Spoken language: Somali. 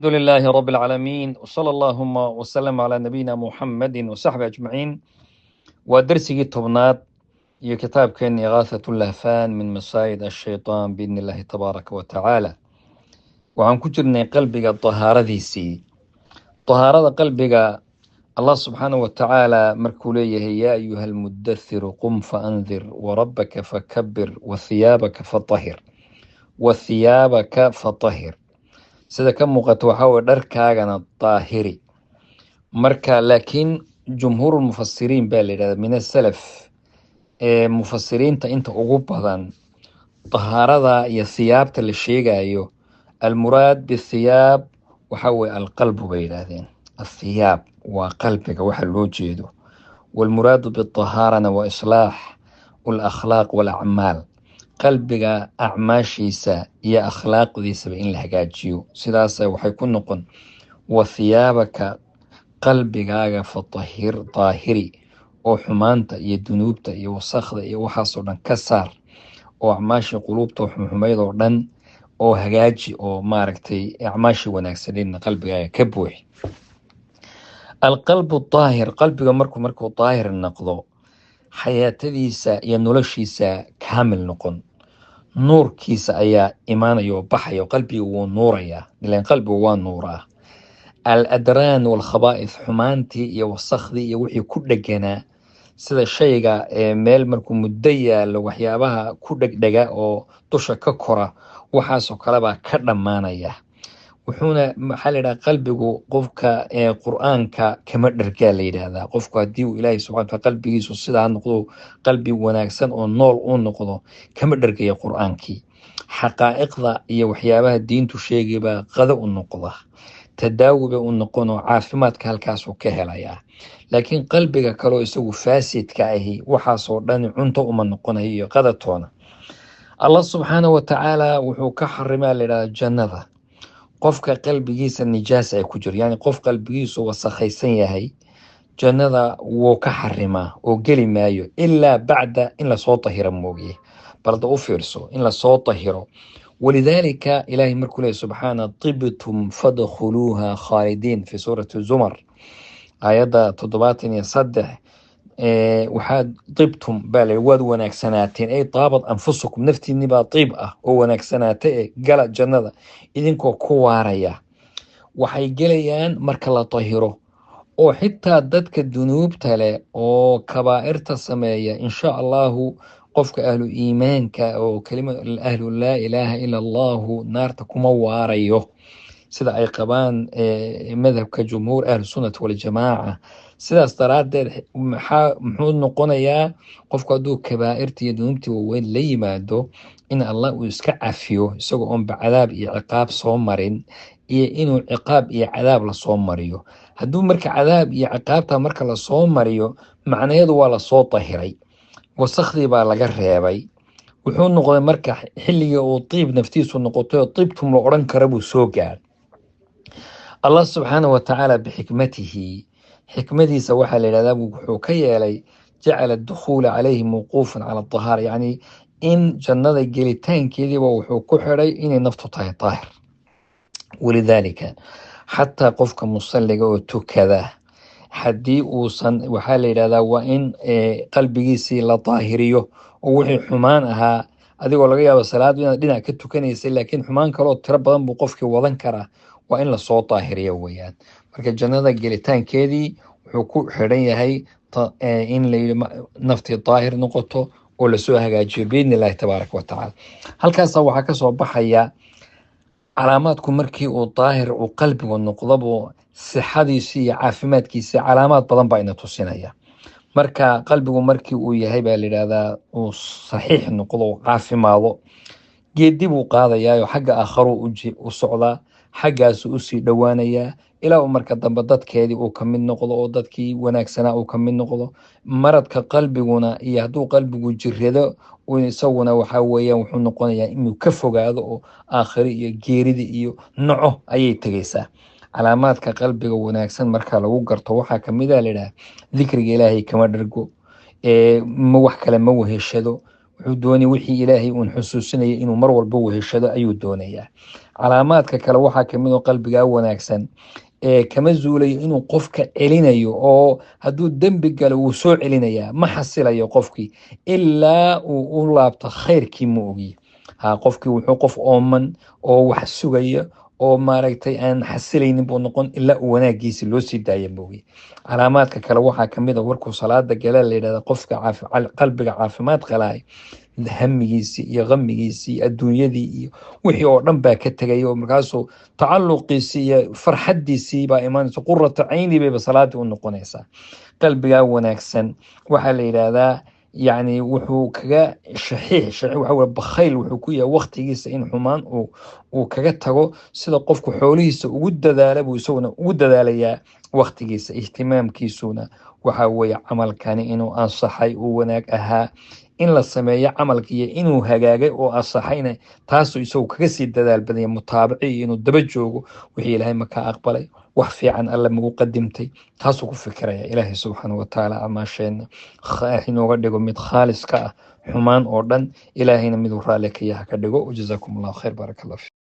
الحمد لله رب العالمين، وصلى اللهم وسلم على نبينا محمد وصحبه أجمعين. Waa darsigii 10aad iyo kitaabkeeni إغاثة اللهفان من مصايد الشيطان بإذن الله تبارك وتعالى. Waxaan ku jirnay qalbiga dahaaradiisii, dahaarada qalbiga. Allah subxaanaه wa tacaala markuu leeyahay: يا أيها المدثر قم فأنذر وربك فكبر وثيابك فطهر. وثيابك فطهر, sida ka muuqata waxaa weye dharkaagana daahiri. Marka laakiin جمهور المفسرين baa la yidhahda من السلف, ee mufasiriinta inta ugu badan, dahaarada iyo thiyaabta la sheegayo, المراد بالثياب waxaa weye القلب bay yidhaahdeen. الثياب waa qalbiga waxa loo jeedo, والمراد بالطهارة na waa إصلاح الأخلاق والأعمال, qalbiga acmaashiisa iyo akhlaaqdiisaba in la hagaajiyo. Sidaasa waxay ku noqon وثيابك, qalbigaaga فطهر, daahiri oo xumaanta iyo dunuubta iyo wasakhda iyo waxaasoo dhan ka saar, oo acmaashii quluubta xumxumayd oo dhan oo hagaaji, oo maaragtay acmaashii wanaagsaneydna qalbigaaga ka buuxi. القلب الطاهر, qalbiga markuu daahir noqdo, xayaatadiisa iyo noloshiisa kaamil noqon, nuurkiisa ayaa imaanaya oo baxaya, oo qalbiga wuu nuurayaa, ilan qalbigu waa nuuraa. الأدران والخبائث, xumaantii iyo wasakhdii iyo wixii ku dheganaa, sida shayga ee meel markuu muddo yaallo waxyaabaha ku dhegdhega oo dusha ka kora, waxaasoo kale baa ka dhammaanaya. Wuxuuna maxaa la yidhaha, qalbigu qofka ee Qur-aanka kama dhergaa la yidhaahdaa. Qofku haddii uu Ilaahay subxana wataala qalbigiisu sidaa noqdo, qalbi wanaagsan oo nool uu noqdo, kama dhergaya Qur-aankii. Xaqaa'iqda iyo waxyaabaha diintu sheegay baa qado u noqda, tadaawi bay u noqonoo caafimaadka halkaasuu ka helayaa. Laakiin qalbiga kaleo isagu faasidka ahi, waxaasoo dhan cunto uma noqonayo iyo qadatoona. Allah subxaana wa tacaala wuxuu ka xarimaa, la yidhahda, jannada qofka qalbigiisa nijaas ay ku jiro, yani qof qalbigiisu wasakhaysan yahay jannada wuu ka xarimaa oo geli maayo, ilaa bacda in lasoo tahiro moogiye. Balda u fiirso, in lasoo tahiro. ولذلك ilaahay markuu leeyahy subxaana: طبتم فادخلوها خالدين, في سورة الزمر aayadda 73, waxaad طبتم baa la, waad wanaagsanaateen, أي طابت أنفسكم, naftiinni baa tiib ah oo wanaagsanaatay, ee gala jannada idinkoo ku waaraya. Waxay gelayaan marka la tahiro, oo xitaa dadka dunuubta leh oo kabaa'irta sameeya, insha Allahu, qofka ahlu iimaanka oo kelima أهل لا إله إلا الله naarta kuma waarayo, sida ay qabaan madhabka جمهور أهل السنة والجماعة. Sidaas daraaddeed maxaa muxuu noqonayaa qofku hadduu kabaa'irta iyo dunuubta waaweyn la yimaado, in Allah uu iska cafiyo isagoo oonba cadaab iyo ciqaab soo marin, iyo inuu ciqaab iyo cadaab lasoo mariyo? Hadduu marka cadaab iyo ciqaabta marka lasoo mariyo, macnaheedu waa lasoo tahiray, wasakhdii baa laga reebay. Wuxuu noqday marka xilligii uu tiib naftiisu noqotay oo طبتم la odhan kara buu soo gaadhay. Allah subxaana wa tacaala بحكمته, xikmadiisa waxaa la yidhahdaa, wuxuu ka yeelay جعل الدخول عليه موقوفا على الطهارة, yacni in jannada gelitaankeediiba wuxuu ku xidhay inay naftu tahay daahir. ولذلك xataa qofka musalliga oo tukada, haddii uusan, waxaa la yidhahdaa, waa in qalbigiisii la daahiriyo oo wixii xumaan ahaa, adigoo laga yaabo salaadu inaad dhinac ka tukanaysay, laakiin xumaan kaleoo tiro badan buu qofkii wadan karaa, waa in lasoo daahiriyo weeyaan. Marka jannada gelitaankeedii wuxuu ku xidhan yahay in la yidhi naftii daahir noqoto oo lasoo hagaajiyo بإذن الله تبارك وتعالى. Halkaasa waxaa kasoo baxaya calaamaadku markii uu daahir uu qalbigu noqdobu, sixadiisi iyo caafimaadkiisi calaamaad badan baa ina tusinaya. Marka qalbigu markii uu yahay, baa la yidhahdaa, uu saxiix noqdo oo caafimaado, geedi buu qaadayaayo xagga aakharuu u socdaa, xaggaasuu usii dhowaanayaa, ilaa uu marka dambe dadkeedii uu ka mid noqdo oo dadkii wanaagsanaa uu ka mid noqdo. Maradka qalbiguna iyo hadduu qalbigu jirado isaguna waxaa weeyaan wuxuu noqonayaa inuu ka fogaado oo aakhiri iyo geerida iyo noco ayay tegeysaa. Calaamaadka qalbiga wanaagsan marka lagu garto waxaa kamid a, layidhaha, dikriga Ilaahay kama dhergo, ma wax kale ma weheshado. Wuxuu doonaya wixii Ilaahay uun xusuusinaya inuu mar walba weheshado ayuu doonayaa. Calaamaadka kale waxaa kamid oo qalbigaa wanaagsan ee kama zuulayo inuu qofka celinayo, oo hadduu dembi galo wuu soo celinayaa, ma xasilayo qofkii ilaa uu u laabto khayrkii, ma ogi. Ha, qofkii wuxuu qof ooman oo wax sugaya oo maaragtay aan xasilaynin buu noqon ilaa uu wanaagiisi loo sii daaya, moogi. Calaamaadka kale waxaa kamid a warkuu salaada gala la yidhahda qofka qalbiga caafimaad qalaay hamigiisii iyo qamigiisii iyo adduunyadii iyo wixii oo dhan baa ka tegaya, oo markaasuu tacalluqiisii iyo farxaddiisii baa imaanaysa, qurata cayni bayba salaadii u noqonaysaa. Qalbigaa wanaagsan waxaa la yidhaahdaa yacni wuxuu kaga shaxiix, shaxiix waxa weye bakhayl wuxuu ku yahay waqtigiisa in xumaan uu kaga tago. Sida qofku xoolihiisa ugu dadaala buu isaguna ugu dadaalayaa waqtigiisa. Ihtimaamkiisuna waxa weeye camalkani inuu ansaxay, uu wanaag ahaa in la sameeyo camalka iyo inuu hagaagay oo ansaxayna, taasuu isagu kaga sii dadaal badanya, mutaabaci iyo inuu daba joogo wixii Ilaahay makaa aqbalay, wax fiican Alle magu qadimtay, taasuu ku fikiraya. Ilaahay subxaana watacaala amaasheenna inooga dhigo mid khaalis ka ah xumaan oo dhan, Ilaahayna miduu raalli ka yaha ka dhigo. Wajazaakum Allahu khayr, baaraka Allah fiik.